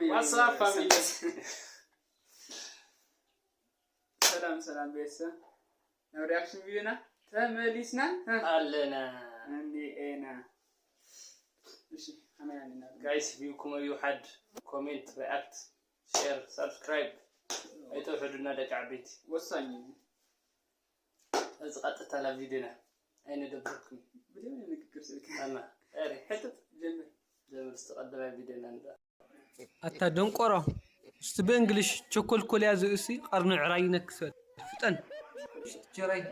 What's up, family? ሰላም ሰላም ቤተሰብ፣ ናብ ሪያክሽን ቪዲዮና ተመሊስና ኣለና። እንዲኤና። እሺ፣ ከመይ ኣለና? ጋይስ፣ ቪውኩም እዩ ሓደ፣ ኮሜንት፣ ሪያክት፣ ሼር፣ ሳብስክራይብ ኣይተውሕዱና ደቂ ዓበይቲ። ወሳኝ እዩ። እዚ ቀጥታ ናብ ቪዲዮና ኣይነደብረኩም። ብደም ንግግር ስልክ። ኣማ፣ ኤሪ፣ ሕጥጥ፣ ጀምር። ጀምር፣ እስቲ ቀዳማይ ቪዲዮና ንርኣ። ኣታ ደንቆሮ፣ እስቲ ብእንግሊሽ ቸኮልኮልያ ዝእሲ ቀርኑ ዕራይ ይነክስ በል። ፍጠን። ጀራይ።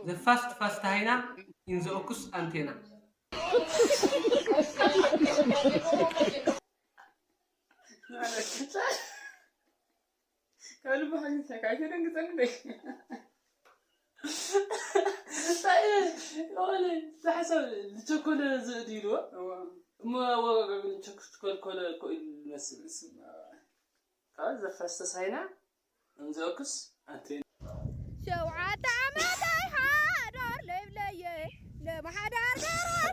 The fast fast hyena in the ocus antenna. ከልቡ ሓጊዝካ ኣይተደንግጸኒ ደይ። እንታይ የሆነ ዝሓሰብ ዝቸኮለ ዝእድ ኢልዎ። እሞ ኣወጋገብ ንቸክ ትኮልኮለ እኮ ኢሉ ዝመስል። ካብ ዘፈሰስ ሃይና እንዘወክስ ኣንቴ ሸውዓተ ዓመተይ ሓዳር ለይብለየ ለማሓዳር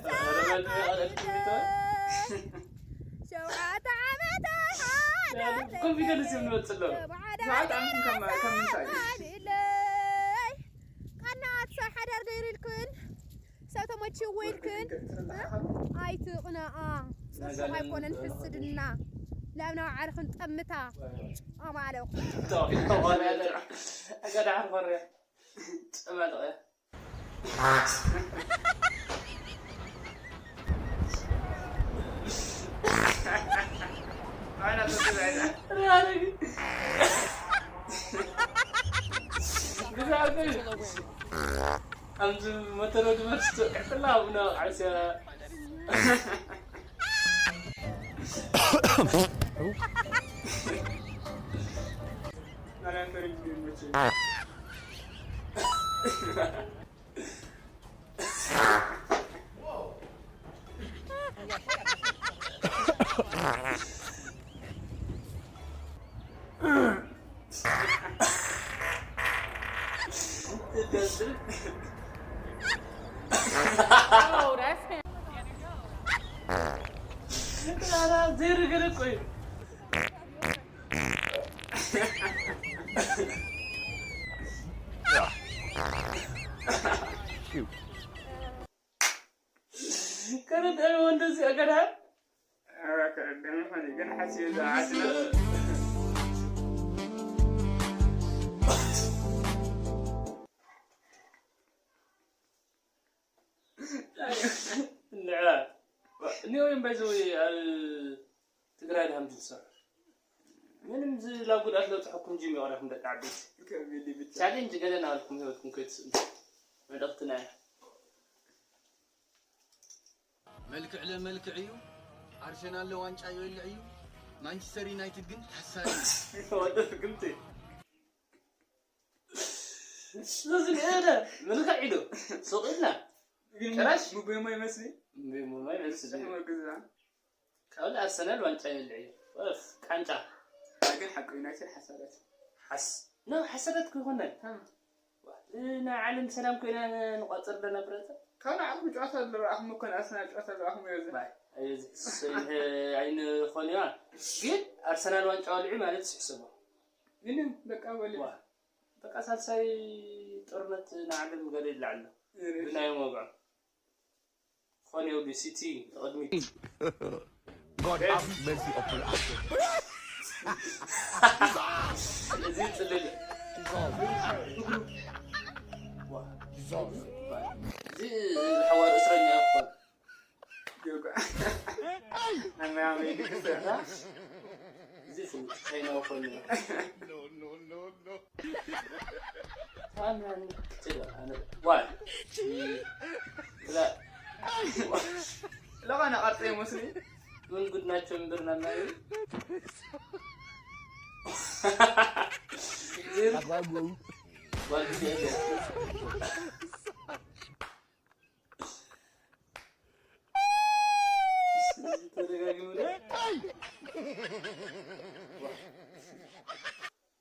ገራሳ ሸውዓተ ዓመተይ ሓዳር ኮንፊደንስ ይመጽእ ኣሎ። ሸውዓተ ዓመት ከም ምንታይ? ለይ ቀናት ሰብ ሓዳር ገይሩልክን ሰብ ተመችዎ ኢልክን ኣይትቕናኣ። ጽቡቕ ኣይኮነን ሕስድና። ላብ ናብ ዓርኽን ጠምታ ኣማለኹ። ኣገዳ ዓርኸርያ ጸማልቕያ ኣብዚ መተረዱ መርስ ቀጥላ ኣብና ዓስያ ዘይርገረ ቆይ ከረድአን ወንደዚ ኣገድሃ ኣራ ከረድአን ኾነ ግን ሓሲበ ዝዓስለ ንዕራ እኒኦ እዮም ባይዘወይ ኣብ ትግራይ ድሃም ዝሰርሑ ምንም ዝላጉድ ኣትለብፅሐኩም ጂም ይቕረኹም ደቂ ዓበይቲ ቻሌንጅ ገለ ናበልኩም ህይወትኩም ከይትስእኑ መልእኽትና እያ። መልክዕ ለመልክዕ እዩ። ኣርሰናል ለዋንጫ ይበልዕ እዩ። ማንቸስተር ዩናይትድ ግን ሓሳሪ እዩ። ወደፍ ግምቲ ስለዚ ገለ መልክዕ ኢሉ ሱቕ ኢልና ግን ጭራሽ ምቤሞ ይመስሊ ምቤሞ ይመስሊ ካብዚ ኣርሰናል ዋንጫ ይበልዕ እዩ። ቃንጫ። ግን ሓቂ ዩናይትድ ሓሳዳት። ሓስ ነው ሓሳዳት ክኾነ። ናይ ዓለም ሰላም ኮይና ንቋፅር ደና ብረተ። ካብ ንዓኹም ጨዋታ ዝረኣኹም እኮ ንኣርሰናል ጨዋታ ዝረኣኹም እዮ። ኣይንኾን እያ ግን ኣርሰናል ዋንጫ ወልዒ ማለት ስሕስቦ። ግን በቃ ወልዒ። በቃ ሳልሳይ ጦርነት ንዓለም ገለ ይላዓሎ ብናዮም ወግዖም። ኾን የውዲ ሲቲ ንቕድሚት God have mercy upon us. እዚ ጽልል እዚ ሓዋር እስረኛ ይኾን ለቐነ ቀርፀ ይመስሉ ምን ጉድ ናቸው እምብር ናናዩ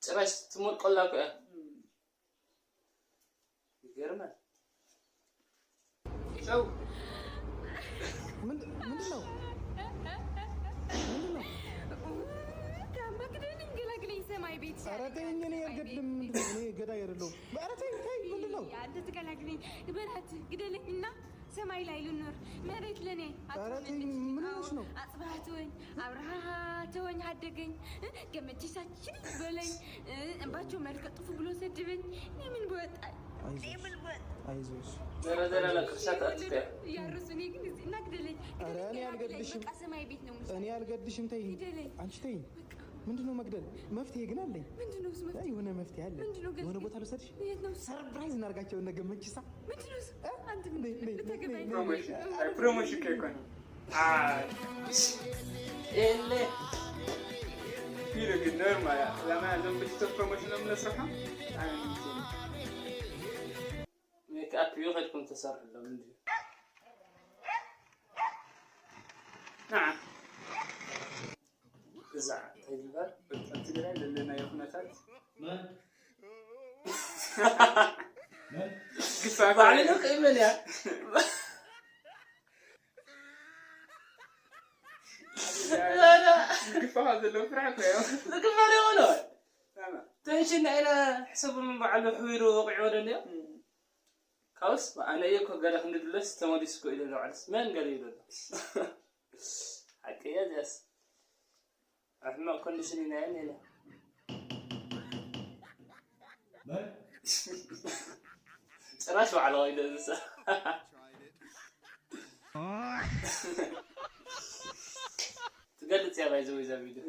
ጭራሽ ትሞልቆላ እኮ እያ። ይገርማል። ጨው ምንድን ነው? ኧረ ተይ፣ ተይ፣ ምንድን ነው? አንተ ትገላግለኝ። በላት ግደለኝና ሰማይ ላይ ልኑር መሬት ለኔ ኧረ ተይ፣ አትሁንልኝ። ምን አዎ፣ ሆነሽ ነው? አጽብሃ ተወኝ፣ አብርሃ ተወኝ፣ ሀደገኝ ገመቺሳችን በለኝ። እንባቸው መልከ ጥፉ ብሎ ሰድበኝ። እኔ ምን በወጣ አይዞሽ፣ አይዞሽ። ዘረ ዘረ ለቅርሻት አትስከር። እያረሱ እኔ ግን እዚህ እና ግደለኝ። ኧረ እኔ አልገድልሽም። በቃ ሰማይ ቤት ነው የምውለው። እኔ አልገድልሽም፣ ተይ። ግደለኝ። አንቺ ተይ። ምንድን ነው መግደል? መፍትሄ ግን አለኝ። ምንድን ነው እሱ መፍትሄ? የሆነ መፍትሄ አለ። ምንድን ነው ገንዘብ? የሆነ ቦታ ልውሰድሽ። የት ነው እሱ? ሰርፕራይዝ እናርጋቸው እነ ገመችሳ። ምንድን ነው እሱ? እ? አንተ ምን ነይ፣ ነይ፣ ነይ፣ ልታገባኝ ነይ፣ ነው? ነይ። ፕሮሞሽን ከይኮነ ኤለ ፊሉ ግን ኖርማል እያ። ለማ እዞም ብልሽቶ ፕሮሞሽን ነው የምነስርሖም። ሜክኣፕ እዩ ከድኩም ተሰርሕሎም እንዲ ንዓ እዛ እንታይ ዝበሃል ኣብ ትግራይ ዘለናዮ ኩነታት ግፋ ባዕሉ ከይመን እያ ግፋ ካብ ዘለዎ ፍራሕ እኮ እዮም ዝግበር የሆነ ቴንሽን ንዓይና ሕሰቡ ምን በዓሉ ሕዊሩ ወቂዑ ወደልዮ ካብስ ኣነ እየ እኮ ገለ ክንድለስ ተመሊሱ እኮ ኢለ ኣለዓልስ መን ገለ ይብለሎ ሓቂ እያ እዚያስ ኣብ ሕማቕ ኮንዲሽን ኢና ኔና ጭራሽ ባዕላ ኢለ ዝሰ ትገልጽ እያ ባይዘ ወይዛ ቪድዮ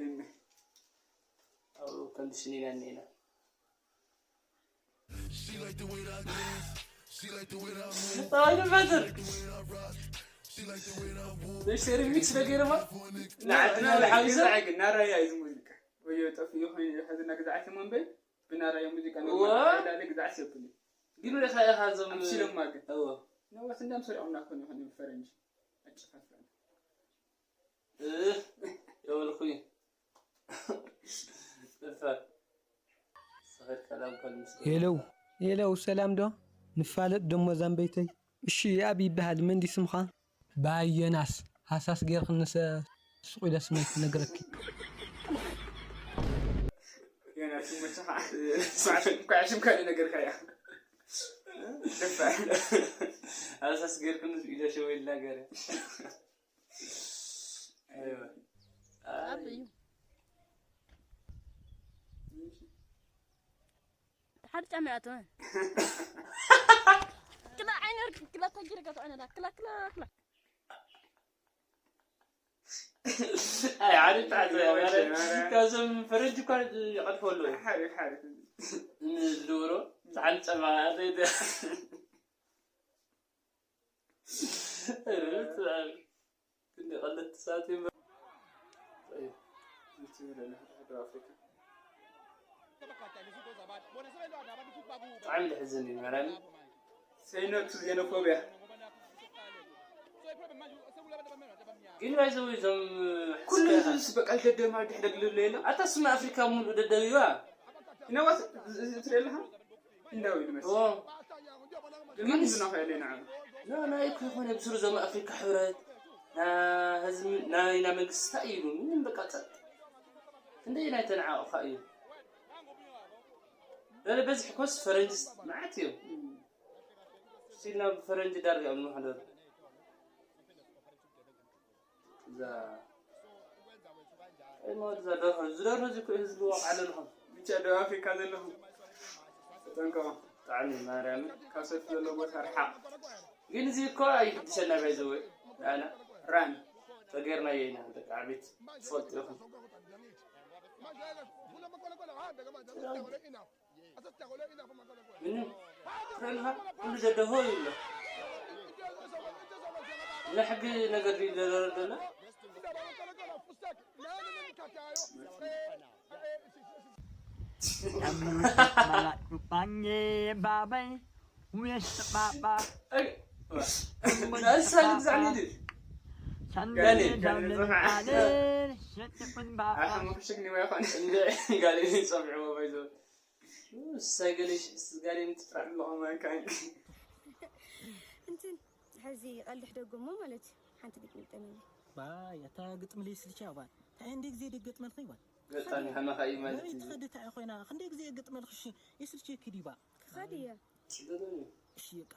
ኣብ ኮንዲሽን ኢና ኔና She like the way that I dance. She like the way that I move. ተባይዶ ፈጥር She like the way that I move. ነሽ ሪሚክስ ነገርማ ንዓድና ዝሓዊሰ ግን ናራያ እዩ ሙዚቃ ወዮ ጠፍ ይኾን ሐዚ እና ግዛዓት መንበይ ብናራያ ሙዚቃ ነው ዋ። ላለ ግዛዓት የብሉ ግን ወደ ኢኻ ዞም ኣምሲሎማ ግን እዎ ነዋት እንዳምሰሪዖምና ኮን ይኾን ፈረንጂ ኣጨፋፍረን እህ የበልኩኝ እፈር ሰኸድ ቀላም ከልምስ ሄለው ሄለው፣ ሰላም ዶ? ንፋለጥ ደሞ ዛምበይተይ። እሺ፣ ኣብ ይበሃል መን ዲ ስምኻ? ባዮናስ ሃሳስ ጌርክንሰ ሱቕ ኢለ ስመይ ክነግረኪ። ዮናስ ይመችኻ። እንኳዕ ሽም ካልእ ነገርካ እያ። ደፋር። ሃሳስ ጌርክንስ ኢለ ሸወል ነገር ኣብ እዩ ሓደ ጫማ ይኣተወ ክላ ዓይነር ክላ ተጊር ገቶ ዓይነዳ ክላ ክላ ክላ ኣይ ዓሪፍ ተዓዘ ካብዞም ፈረንጂ እኳ ይቐድፎ ኣለዉ ሓሪፍ ሓሪፍ። ንዝድውሮ ዝሓን ጨማ ዘይደ ክንዲ ቀለቲ ሰባት እዮም ዩቲዩብ ለና ሓደ ሓደ ኣፍሪካ ብጣዕሚ ዝሕዝን እዩ መራሚ ሰይነቱ ዜኖፎቢያ ግን ባይዘው እዞም ኩሉ ህዝብስ በቃ ደደማ ድሕደግ ልብሎ የለ ኣታ ስማ ኣፍሪካ ሙሉእ ደደቢባ ነዋት ትርኢ ኣለኻ እንዳው ይመስል ኦ፣ ግን ዝናኸ የለ ንዓ ና ናይ እኮ ይኾነ ብስሩ ዞም ኣፍሪካ ሕብረት ና ህዝቢ ናይና መንግስቲ እንታይ ኢሉ ምንም በቃ ጸጥ ክንደይ ናይ ተነዓቕፋ እዩ በለ በዝሒ ኮስ ፈረንጅ መዓት እዮም ሲልና ብፈረንጅ ዳርጋ እዮም ንሕደሩ እዛ እሞ እዛ ደርሆ ዝደርሆ እዚ እኮ ህዝቢ ወቕዓ ኣለኹም ብቻ ደቡብ ኣፍሪካ ዘለኹም ተጠንቀቑ ብጣዕሚ ማርያምን ካብ ሰልፊ ዘለዎ ቦታ ርሓቕ ግን እዚ እኮ ኣይግድሰና ባይዘወይ ኣና ራን ተገርናዮ ኢና ደቂ ዓቤት ትፈልጡ ኢኹም ምንም ትረልኻ ኩሉ ዘደሆ ይብሎ ንሕጊ ነገር ድዩ ዘረረ ዘሎ Bye bye. ናሳ ግዛዕኒ ድዩ ኣሕመ ክሽግኒ ወይ ኾነ እንደ ጋሌ ጸብዕዎ ባይዞ ሳይገሌ ጋሌ ምትፍራዕ ኣለኹም ኣይካን እንትን ሕዚ ቀልሕ ደጎሞ ማለት እዩ ሓንቲ ግጥሚ ግጠመኒ ባይ ኣታ ግጥሚ ለይስልቻ ባል እንታይ እንደ ግዜ ደገጥመልኺ ባል ገጣሚ ሃማኻ እዩ ማለት እዩ ትኸዲ እንታይ ኮይና ክንደ ግዜ ግጥመልክሽ ይስልችኪ ዲባ ኻድየ እሺ በቃ፣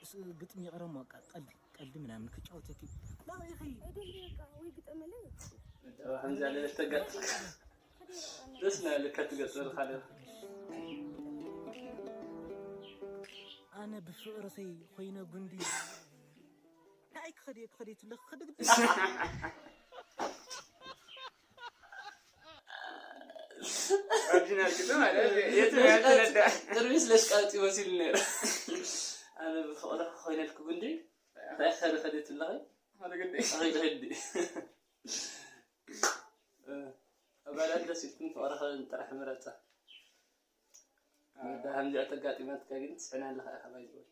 ስ- ግጥም ይቕረም፣ በቃ ቀልዲ ቀልዲ ምናምን ክጫወተኪ። ና ኢኺ። ኣይደል በቃ ወይ ግጠመለይ ከምዚ ያለ ተጋጥም ደስ ናለካ ትገጥም ካልእ ኣነ ብፍቕርኺ ኮይነ ጉንዲ። ንዓይ ክኸድ እየ ክኸድ እየ ትብለ ክኸድ ግዲ። ኦሪጂናል ግጥም ማለት የትም ያልተነዳ ቅድሚስ ለሽቃጥ ይመሲሉ ነይሩ። ኣነ ብፍቕሪ ኮይነልክ ጉንዲ እንታይ ከደ ከደ ትብለኸ ሓደ ግዲ ኣኸይድ ከዲ ኣባላት ደስ ኢልኩም ፍቕርኸ ጥራሕ ምረፃ። ወዳ ከምዚኣ ተጋጢማትካ ግን ትስሕና ኣለኻ ኢኻ ባይዘወይ።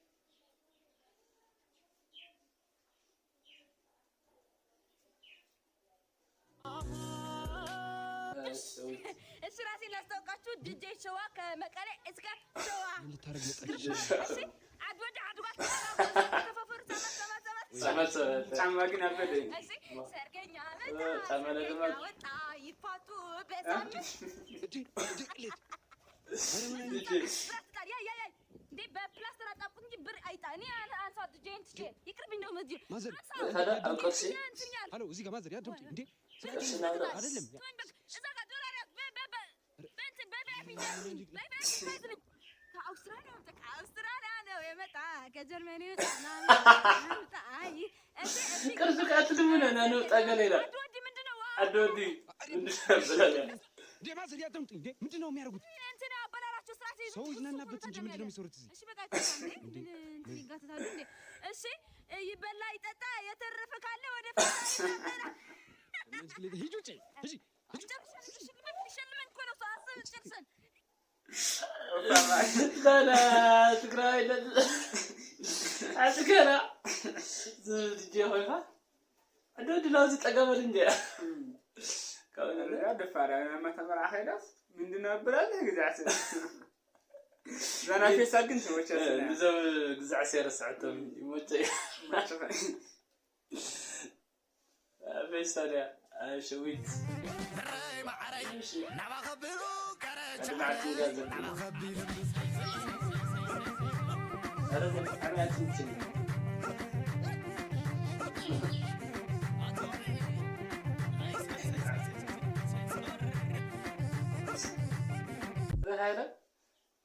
እሺ ራሴን ላስታውቃችሁ። ዲጄ ሸዋ ከመቀሌ እስከ ሸዋ። ልታረግ መጣች። እሺ ዓድ ወዲ ዓድ ጓል ተፋፈሩ ሰባት ሰባት ሰባት ሰባት። ሰመት ሰመት ጫማ ግን ኣበደ እሺ ሰርገኛ መጣ ጫማ ለገባ ሰርገኛ ወጣ ይፋቱ በሳምንት እዲ እዲ ቅሌት። ፕላስተር ያ ያ ያ እንዴ በፕላስተር አጣብቁ እንጂ ብር አይጣ እኔ አንሳ ዲጄ እንትቼ ይቅርብ እንደው መዚር ማዘር ታዲያ ኣብ ቅርሲ ሀሎ እዚህ ጋር ማዘር ያደምጡ እንዴ ቅርሲ ናውጣ አይደለም እዛ ጋር ዶላር ያዝ በ- በ- በ- በእንትን በ ቪአይፒ እንዳትሉኝ በ ቪአይፒ እንዳትሉኝ ከአውስትራሊያ በቃ አውስትራሊያ ነው የመጣ ከጀርመን ይመጣ ምናምን አይ እሺ እሺ ቅርሲ ከኣ ትልምነ ናነውጣ ገለ ኢላ አድወዲ ምንድነው ኣደ ወዲ ምንድነው ብላለያ እንዴ ማዘር ያደምጡ እንዴ ምንድን ነው የሚያደርጉት? እንትን አበላላቸው ስርዓት ይዘው ሰው ይዝናናበት እንጂ ምንድን ነው የሚሰሩት እዚህ? እሺ በቃ ይቻላል እንዴ ምን እንትን ይጋተታሉ እንዴ እሺ ይበላ ይጠጣ የተረፈ ካለ ወደ ፈጣሪ ይበላ ሂጂ ውጪ ሂጂ። ጨርሰን ሽልመን እኮ ነው ሰው አስብ ጨርሰን ላላ ትግራይ ለለ ኣስገራ ዝብል ድጄ ኮይካ ኣደ ወዲ ናብዚ ጠጋ በል እንጂ ካብ ያ ደፋር ኣብ ናማታ መርዓ ከይዳስ ምንድን ነው ብላለህ ግዛዕ ስለ ዘና ፌሳ ግን ተወቸ ንዞም ግዛዕ ሲያ ረስዐቶም ይሞቸ ፌስታልያ ሸዊት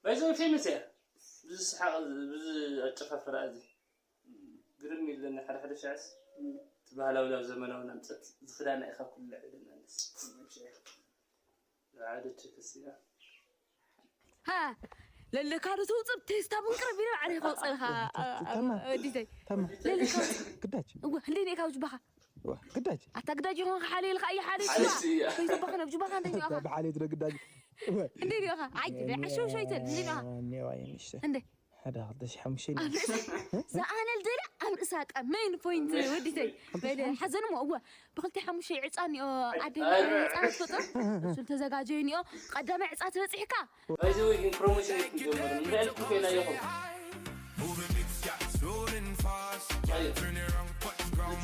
ባይዘው ፌመስ እያ ብዝስሓቕ ብዝኣጨፋፍራ እዚ ግርም ኢለኒ ሓደ ሓደ ሻዕስ እቲ ባህላዊ ናብ ዘመናዊ ናምፀት ዝኽዳና ኢኻ ኩሉ ልዕልና ንስ ሓደ ችክስ እያ ሃ ለልካ ዶ ተውፅእ ቴስታ ቡን ቅርብ ኢለ ባዕለ ከውፅእልካ ተማ ዲዘይ ተማ ለልካ ግዳጅ እወ እንደ ናይ ካብ ጅባኻ ዋ ግዳጅ ኣታ ግዳጅ ይኾንካ ሓልየልካ እዩ ሓልየ ሓልሲ እያ ከይቱ ባኸነ ጅባኻ እንታይ ዲኻ ብሓልየት ዶ ግዳጅ እንደ ዲኻ ኣይ ትብል ዓሽው ሸይተል እንደ ዲኻ ኔዋ የምሽተ እንደ ሓደ ክልተ ሺሕ ሓሙሽተ ኣብ ርእሳ ዝኣነል ደላ ኣብ ርእሳ ቃ ሜን ፖይንት ወዲተይ በለ ሓዘንሞ እወ ብክልተ ሓሙሽተ ዕፃ እኒኦ ኣደ ህፃን ትፈጥሮ እሱ ተዘጋጀዩ እኒኦ ቀዳማይ ዕፃ ትበፅሕካ ባይዘወይ ግን ፕሮሞሽን ኣይትጀምሩ እንታይ ልኩ ኮይና ይኹም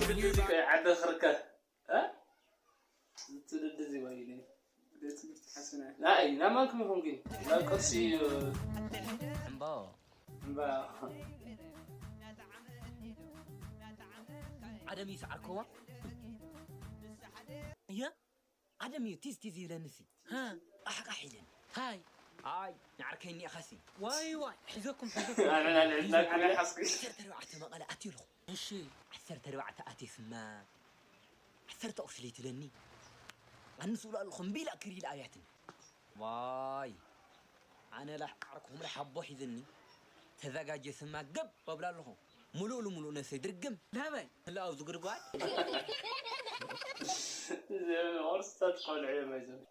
ትልድዚ ዓደ ክርከብ ትልድዚ ወይኒ ትምህርቲ ሓስና ናይ ናማንኩም ይኹም ግን ናብ ቅርሲ እዩ እምባ እምባ ዓደም እዩ ሰዓርኮዋ እየ ዓደም እዩ ቲዝ ቲዝ ይብለንሲ ኣሕቃሕ ኢለን ታይ ኣይ ንዓርከይ እኒኣኻሲ ዋይ ዋይ ሒዘኩም ሒዘኩም ኣነ ናይ ልዕልና ክብል ሓስኩ ዓሰርተ ኣርባዕተ መቐለ ኣትዩ ኣለኹ እሺ ዓሰርተ ኣርባዕተ ኣትየ ስማ ዓሰርተ ቁርሲ ለይትለኒ ኣንስኡ ኣለኹ እምቢ ኢላ ክሪ ኢላ ኣብያትኒ ዋይ ኣነ ላሕ ዓርኩም ላሕ ኣቦ ሒዝኒ ተዘጋጀ ስማ ገብ ኣብላ ኣለኹ ሙሉእ ልሙሉእ ነሰይ ድርግም ላበይ ህላው ዝጉድጓድ ቁርስታት ቆልዑ እዮም ኣይዞም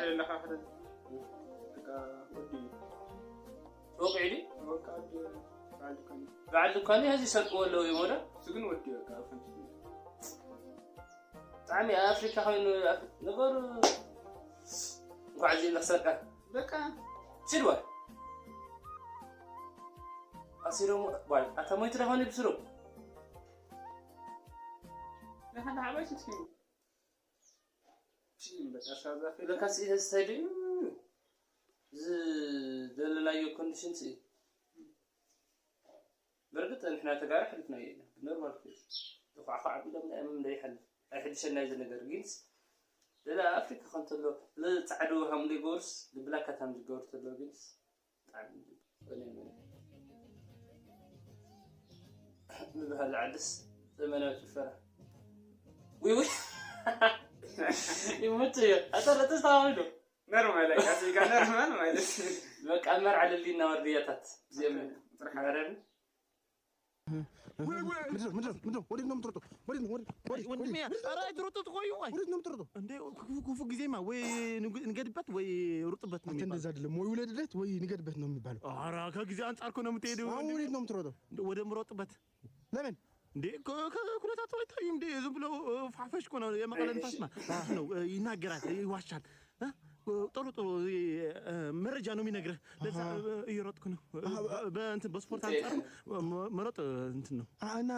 ኣለካ ሕደ በቃ ወዲ ወቅዒ ድዩ በቃ ወዲ ባልኮኒ በዓል ድኳን ሕዚ ይሰርቅዎ ኣለዉ እዮም ወደ እሱ ግን ወዲ በቃ ፈንጭ ብጣዕሚ ኣብ ኣፍሪካ ኮይኑ ኣፍ- ነገሩ እንኳዕ እዚ ኢለ ክሰርቀ በቃ ሲድዋ ኣሲሮም ጓል ኣታ ሞይቱ ዳኾነ ብስሩ ለካ ለዓባይ ስትኪ ቺ በቃ ሳዛ ለካስ ይሄ ሰዲ ሽንት እዩ። በርግጥ ንሕና ተጋሩ ሓሊፍናዮ ኢና ብኖርማል ኬዝ። ተኳዕኳዕ ቢሎም ናይ ምም እንዳይሓልፍ ኣይሕድሸና እዚ ነገር። ግንስ ደላ ኣፍሪካ ከንተሎ፣ ጻዕዱ ሃምሊ ጎርስ ብላካት ሃምሊ ጎር ተሎ ግንስ ብጣዕሚ ንብህሊ ዓድስ ዘመናዊ ጭፈራ። ውይ ውይ። ይሙት እዩ። ኣታ ለተስተዋውዶ። ኖርማል፣ በቃ፣ እዚህ ጋር ኖርማል ማለት ነው። በቃ፣ መርዓ ልልና ወርድያታት። እዚኦም ጥራሕ መረን። ምንድን ነው? ምንድን ነው? ምንድን ነው? ወዴት ነው የምትሮጠው? ወዴት ነው? ወዴት? ወዴት? ወዴት? ወዴት? ወዴት? ወዴት ነው የምትሮጠው? እንዴ፣ ክፉ፣ ክፉ ጊዜማ ወይ ንግ-፣ ንገድበት ወይ ሩጥበት ነው አንተ የሚባለው። እንደዛ አይደለም። ወይ ውለድለት ወይ ንገድበት ነው የሚባለው። ኧረ፣ ከጊዜ አንጻር እኮ ነው የምትሄደው። አሁን ወዴት ነው የምትሮጠው? እንደ ወደ ምሮጥበት። ለምን? እንዴ፣ ከ-፣ ከ-፣ ኩነታቱ አይታይም እንዴ? ዝም ብሎ፣ እ፣ ፋፈሽ እኮ ነው። የመቀለ ንፋስማ ነው፣ እ፣ ይናገራል፣ ይዋሻል። እ? ጥሩ፣ ጥሩ፣ እ፣ እ፣ መረጃ ነው የሚነግርህ። ለዛ፣ አሃ። እ፣ እየሮጥኩ ነው። እ፣ አሃ። በ-፣ በእንትን በስፖርት አንጻር መ-፣ መሮጥ፣ እ፣ እንትን ነው። አ፣ እና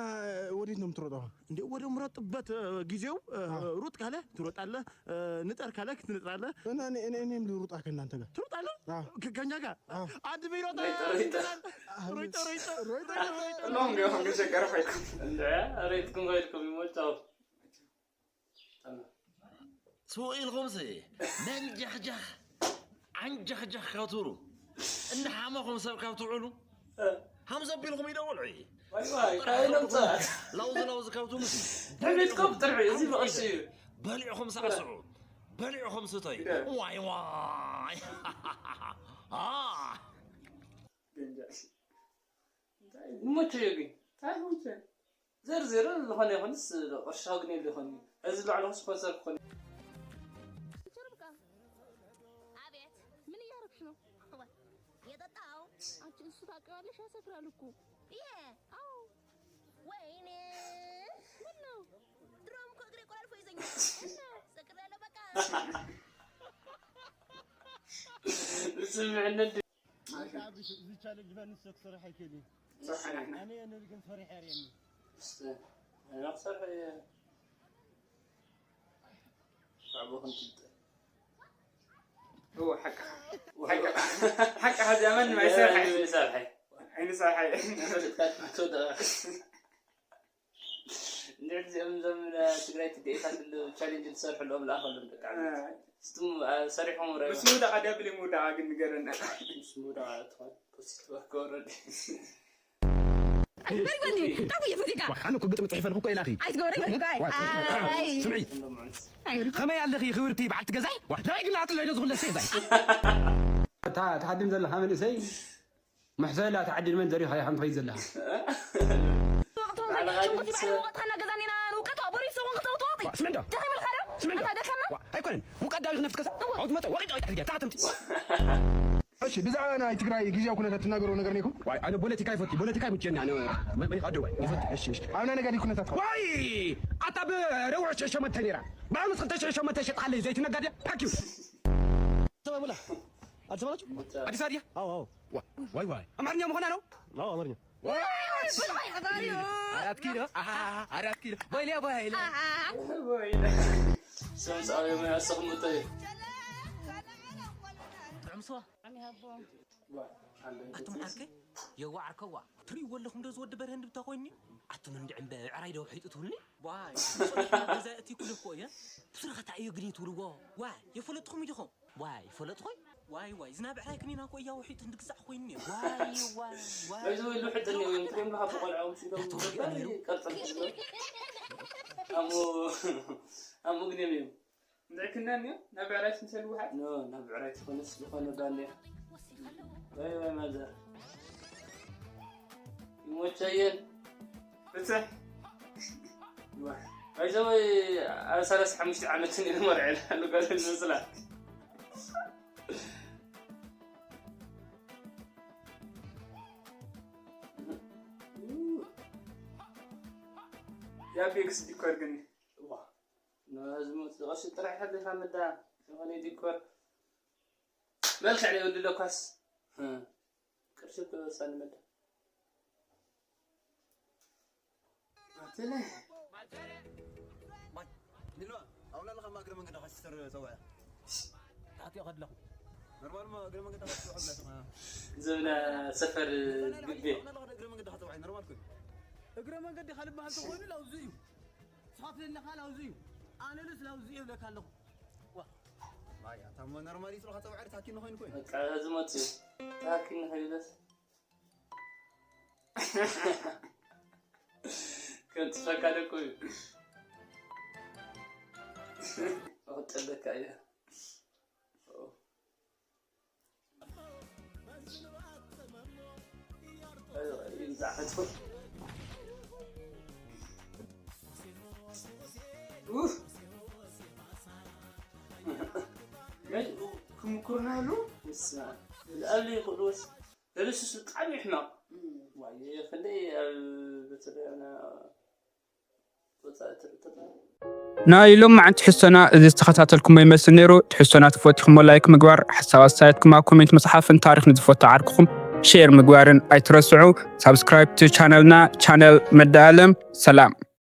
ወዴት ነው የምትሮጠው? እንዴ፣ ወደ ምሮጥበት፣ እ፣ ጊዜው፣ እ፣ አዎ። ሩጥ ካለ ትሮጣለህ፣ እ፣ ንጠር ካለ ትንጥራለህ። እና እኔ፣ እኔ፣ እኔም ልሩጣ ከእናንተ ጋር። ትሮጣለህ? አዎ። ከ-፣ ከእኛ ጋር? አዎ። አንድ ቢሮ ሮይጦ፣ ሮይጦ። ይላል። አዎ። ሮይጦ፣ ሮይጦ። ሮይጦ፣ ሮይጦ። ሎንግ የሆንክ ሸገር ፋይት። እንደ ሬትኩም ከይድኩም ይሞጫው። ስውእ ኢልኹምሲ መንጃሕጃሕ ዓንጃሕጃሕ ካብ ትብሉ፣ እንዳሓመኹም ሰብ ካብ ትውዕሉ፣ ሃምዘ ኣቢልኩም ይደውልዑ። ዋይ ዋይ፣ ካበይ ነምፅኣ? ላውዚ ላውዚ ካብ ትብሉሲ፣ ድሕሪትኩም ጥርሑ፣ እዚ ብቐልሲ እዩ። በሊዕኹም ሳዕስዑ፣ በሊዕኹም ስተዩ። ግደ። ዋይ ዋይ። አ። ገንጃ። እንታይ ይመቸዮ ግን? እንታይ ይመቸዮ? ዘርዝር፣ ዝኾነ ይኹንስ ቅርሺ ከግንየሉ ይኾን እዩ። እዚ ዝለዓለ ስፖንሰር ክኾን እዩ። ርብቃ። አቤት። ምን እያረግሽ ነው? የጠጣው። አንቺ እሱ ታውቂዋለሽ፣ ያሰክራል እኮ። ይሄ? አዎ። ወይኔ። ምን ነው? ድሮም እኮ እግሬ ቆላልፎ ይዘኛል። እና? ሰክሬያለሁ በቃ። ስምዕነት። ኣንታ ኣብሽ፣ እዚ ቻለንጅ በንስ ክትሰርሕ ኣይክእልን። ስራሕ ንሕና። ኣነ ንርኢ ግን ፈሪሐ ርእየኒ። እስቲ፣ ኣነ ክሰርሕ እየ። ብዛዕባ ክንትልጠ። እዎ፣ ሓቅኻ። ሓቅኻ። ሓቅኻ፣ እዚኣ ማንም ኣይሰርሐ። ኣይሰርሐ። ኣይንሰርሐ። ፈሊጥካ ትወድቕ። እንድሕር እዚኦም እዞም ትግራይ ትደኢታት ቻሌንጅ ዝሰርሕሎም ለኣኸሎም ደቂ ዓመት። ኣይ። ስቱም፣ አ፣ ሰሪሖም ወረ። ብስሙ ደቓ ደብል ይምውዳቓ ግን ንገረና። ስሙ ደቓ ትኾን ፖስት ወርክ ኦልሬዲ። ኣይትበርበኒ፣ ጠቡ የፈዚካ። ዋ፣ ኣነ እኮ ግጥሚ ጽሒፈልኩ እኮ ኢላኺ። ኣይትገብረኝ፣ ዋ፣ ጋይ። ዋ፣ ኣይ። ስምዒ። ኣይ። ከመይ ኣለኺ ክብርቲ በዓልቲ ገዛይ? ዋ፣ ደቂቕ እናኣጥለይ ዶ ዝኹለሰ ገዛይ? እታ ትዓድም ዘለኻ መንእሰይ መሕሰላ ተዓዲል መን ዘሪኻ ኢኻ ትኸይድ ዘለኻ? ወቕቲ ወቕቲ ሽጉርቲ ባዕሉ ወቐጥካ እናገዛኒና ንውቀት ኣቦሪ ሰውን ክተውትወቕቲ። ስምዕዶ። ደኺምልካ ዶ? ስምዕዶ። ኣታ ደኸምና? ዋ፣ ኣይኮነን። ውቀት ዳዊ ክነፍስ ከሳ? እወ። ኣውት መጠ ወቒጥ ወቒጥ ኣድርገ። ታዕተምቲ። እሺ፣ ብዛዕባ ናይ ትግራይ ግዜያዊ ኩነታት ትናገሮ ነገር ነይኩም? ዋይ፣ ኣነ ፖለቲካ ይፈቱ። ፖለቲካ ይምቸኒ። ኣነ መ-፣ መ-፣ ይኸዱ ወይ? ይፈቱ። እሺ፣ እሺ። ኣብና ነጋዲ ኩነታት። ዋይ! ኣታ ብረብዑ ሽሕ ሸሞንተ ነይራ። ብኣምስት ክልተ ሽሕ ሸሞንተ ሸጥካለይ ዘይትነጋድያ? ፓኪው። ሰበቡላ። ኣዲስ ኣበባ ናችሁ? አዲስ አበባ? አዎ፣ አዎ። ዋ-፣ ዋይ፣ ዋይ። አማርኛ መሆና ነው? አዎ፣ አማርኛ። ዋይ፣ ዋይ፣ ዋይ፣ ፈጣሪ። አራት ኪሎ፣ አሃ፣ አራት ኪሎ። ወይኔ፣ ወይኔ። ሰምሳዊ ምን ያስቀምጠ? ጥዑም ስዋ። ዋ፣ ኣቱም ዓርከይ፣ የዋ ዓርከዋ። ትርእይዎ ኣለኹም ዶ ዝወዲ በርሀ እንድብታ ኮይኒ? ኣቱም እንድዒ እምበ ብዕራይ ዶ ውሒጡ ትብሉኒ? ዋይ፣ ገዛ እቲ ኩሉ እኮ እየ። ትስርኸታ እዩ ግን ትብልዎ። ዋይ፣ የፈለጥኹም ኢኹም? ዋይ፣ ፈለጥኹይ? ዋይ፣ ዋይ፣ ዝናብ ዕራይ ክኒና እኮ እያ ውሒጥ እንድግዛዕ ኮይኑ እየ። ዋይ፣ ዋይ፣ ዋይ። እዚ ወይ ልውሕጥ እንዲሁ እዮም። ትሪኦም ለኻ ብቆልዓ ውሽዶም ያቶ ገበል ገበል እዩ። ቀርጸም ትሽሎ። ኣሞ፣ ኣሞ ግን እዮም እዮም። እንታይ ክናን እዮም? ናብ ዕራይ ስንሰል ውሓጥ? ኖ፣ ናብ ዕራይ ትኾነስ ዝኾነ ባንዴ። ወይ፣ ወይ፣ ማዘር። ይሞቸየን። ፍትሕ። ዋ፣ ባይዘወይ፣ ኣብ ሰላሳ ሓሙሽተ ዓመት እየ መርዐ ኣሉ፣ ጓል ዝመስላ። የኣቤክስ ዲኮር ግን። ዋ፣ ነዚ መጽእ ቅርሺ ጥራሕ ሓሊኻ ምዳ፣ ዝኾነ ዲኮር። መልክዕ ዘይብሉ ለኳስ። እ፣ ቅርሺ እኮ ይወሳኒ መዳ። ኣትለ። ማይ፣ ኒልዋ፣ ኣብኡ ኣለኻ፣ እግረ መንገድኻ ሲስተር ጸውዐ። ተዓጢቐ ኣለኹ። ኖርማል ማ እግረ መንገዲ ክትፅውዕ ብላ ትማ ዝብለ ሰፈር ግቤ እግረ መንገዲ ክትፅውዕ ኖርማል ኮይኑ እግረ መንገዲ ካልበሃል ተኮይኑ ላውዚ እዩ ስኻት ዘለካ ላውዚ እዩ ኣነልስ ላውዚ እዩ ብለካ ኣለኹ ማያ ታሞ ኖርማል ይስሉ ክትፅውዕ ታኪ ንኮይኑ ኮይኑ በቃ ዝመት ታኪ ንኸይደስ ከም ትፈካ ደኮ እዩ ክጠለካ እያ ክምኩርና ሉ ኣብ ይኽእልዎስ ተደስሱ ብጣዕሚ ሕማቕ ዋየ ክንደይ ኣብ በተለይ ኣነ ወፃኢ ትርኢ ተላ ናይ ሎማዓንቲ ትሕዝቶና እዚ ዝተኸታተልኩሞ ይመስል ነይሩ። ትሕዝቶና ተፈቲኹሞ ላይክ ምግባር፣ ሓሳብ ኣስተያየትኩም ኣብ ኮሜንት ምፅሓፍን ታሪኽ ንዝፈቱ ዓርክኹም ሼር ምግባርን ኣይትረስዑ። ሳብስክራይብ ቱ ቻነልና ቻነል መድኣለም ሰላም።